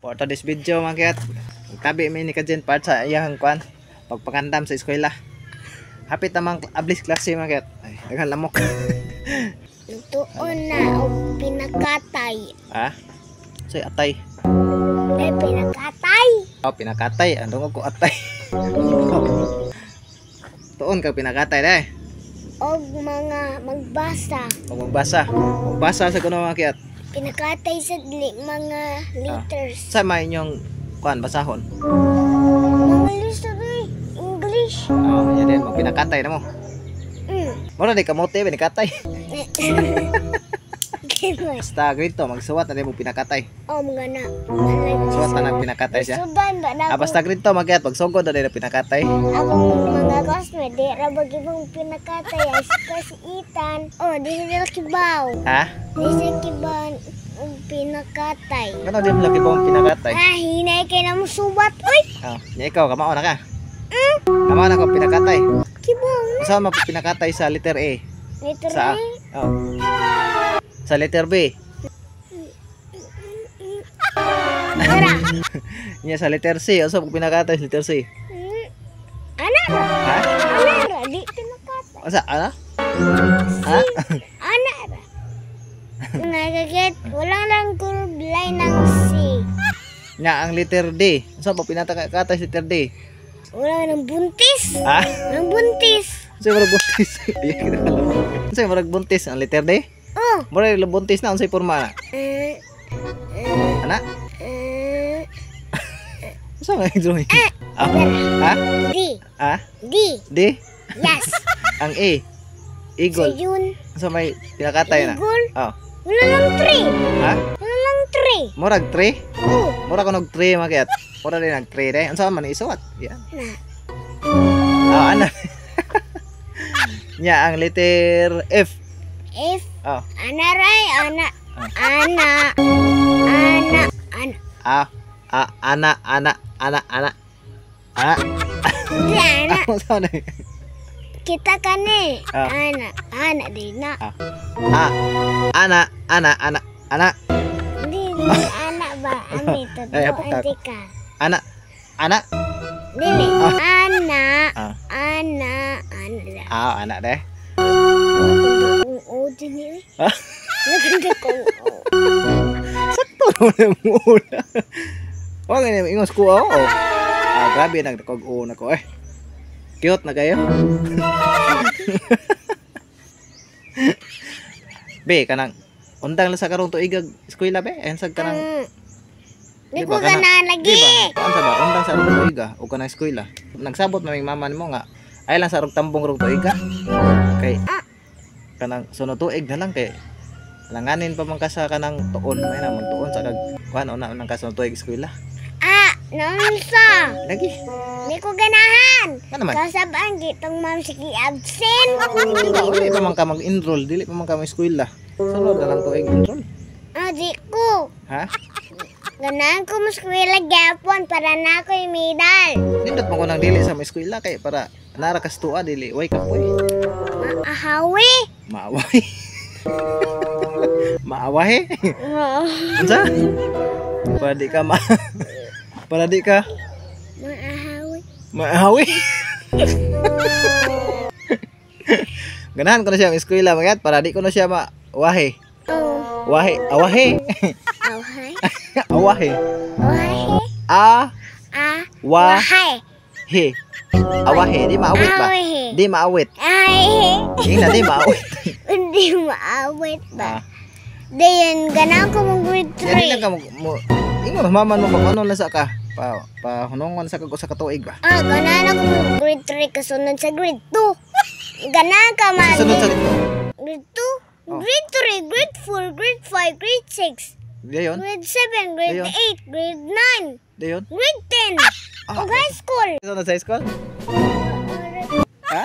For today's video, mga kiyat, tabi mi ni Kajen part sa iyang kwan, pagpangandam sa eskwela. Hapit namang ablis klase, mga kiyat. Ay, daghan lamok. Tuon na og pinakatay. Ha? Say atay. Ay, pinakatay. Oh, pinakatay. Andong ko atay. Tuon ka pinakatay dai. Og mga magbasa. Pag magbasa. Magbasa sa kuno, mga kiyat. Pinakatay sa dili mga letters. Sa may inyong kwan basahon. Mga letters eh. English. Oh, yan din magpinakatay na mo. Mura di kamote pinakatay. Basta grade 2 magsuwat na din mo pinakatay. Oh, mga na. Suwat na nang pinakatay siya. Sudan ba na Ah, basta grade 2 magyat pagsugod na din na pinakatay. Akong mga classmate, di ra ba gibang pinakatay ay si Ethan. Oh, di sila kibaw. Ha? Di sila kibaw og pinakatay. Kano di mo laki bang pinakatay? Ah, hinay kay na mo subat, oy. Ah, nya ikaw kamao na ka. Kamao na ko pinakatay. Kibaw na. Unsa man pinakatay sa letter A? Letter Sa A. Oh. Sa letter B. Tara. Nya sa letter C, unsa man pinakatay sa letter C? Ana ra. Ha? Ana ra, di pinakatay. Unsa ana? Ha? Ana ra. Nagaget, wala lang curve line ng C. Nya ang letter D. Unsa pa pinakatay sa letter D? Wala nang buntis. Ha? Nang buntis. Unsa murag buntis? Iya kita alam. Unsa murag buntis ang letter D? Oh. Murag buntis na, unsay porma na? Ana? Unsa may drawing? Ah? Ha? D. Ah? D. D? Yes. Ang A. Eagle. So yun. Unsa may pinakatay na? Eagle. Oh. Wala lang tree. Ha? Wala lang tree. Murag tree? Oh. Mura ko nog tree, mga kiyat. Mura din nag tree day. Unsa man isuwat? Yan. Na. Ah, ana. Nya ang letter F. F. Oh. Ana ray. Ana. Ana. Ana. Ana. A A ana ana ana ana. Ana. Di ana. Unsa man? Kita kani. Ah. Ana. Ana di na. Ah. A ana ana ana ana. Di di ana ba? Ani to. Ay, hapok ka. ka. Ana ana. Dili. Ana. Ah. Ana. Ana. Ah, ana deh. Kung o din eh. Ah. Naganda kong o. Sakto naman yung una. Wa nga ingos ko oh. Ah, grabe nagdakog o na ko eh. Cute na kayo. Be, kanang undang lang sa karong tuig ag eskwela be. Ayan sa kanang Di Di ko ba, kana- ganahan lagi. Di ba? Kuan sa ba undang sa arog tuig ah, o kanang eskwela. Nagsabot na ming mama nimo nga ay lang sa arog tambong rong tuig ah. Kay kanang sunod tuig na lang kay langanin pa man ka sa kanang tuon may na magtuon sa kag kuan una nang ka sunod tuig eskwela. Ah, naunsa. Lagi. Di ko ganahan. Nga naman. Kasabaan gitong ma'am sige absent. Dili pa man ka mag-enroll, dili pa man ka mag-eskwela. Sunod na lang tuig enroll. Ah, di ko. Ha? Ganahan ko maskwela gyapon para na ako yung medal. Nindot mo ko nang dili sa eskwela kay para nara kas tuwa dili way kapoy. Maahawi. Maaway. Maaway. Unsa? Para di ka ma Para di ka Maahawi. maawi. Ganahan ko na siya ang eskwela magyat para di ko na siya mawahi. Oh, Wahi, awahi. awhay. Awahi. Wahi. A Ah, wa wahay. he. Awahi, di maawit ba? Awahi. Di maawit. Ay, Ingna di maawit. hindi maawit ba? Ah. Dayon, ganahan ko mong grade Yan din lang 3. ka mo ingon mama mo pag ano lang sa ka pa pa hunongon sa kag usa ka tuig ba. Ah, ganahan ako mong grade 3 kasunod sa grade 2. Ganahan ka man. Sunod sa Grade 2, grade 3, grade 4, grade 5, grade 6, Dayon, grade 7, grade Ayun. 8, grade 9, dayon. grade 10. Ah. Ug high school. Sunod sa school? Ha?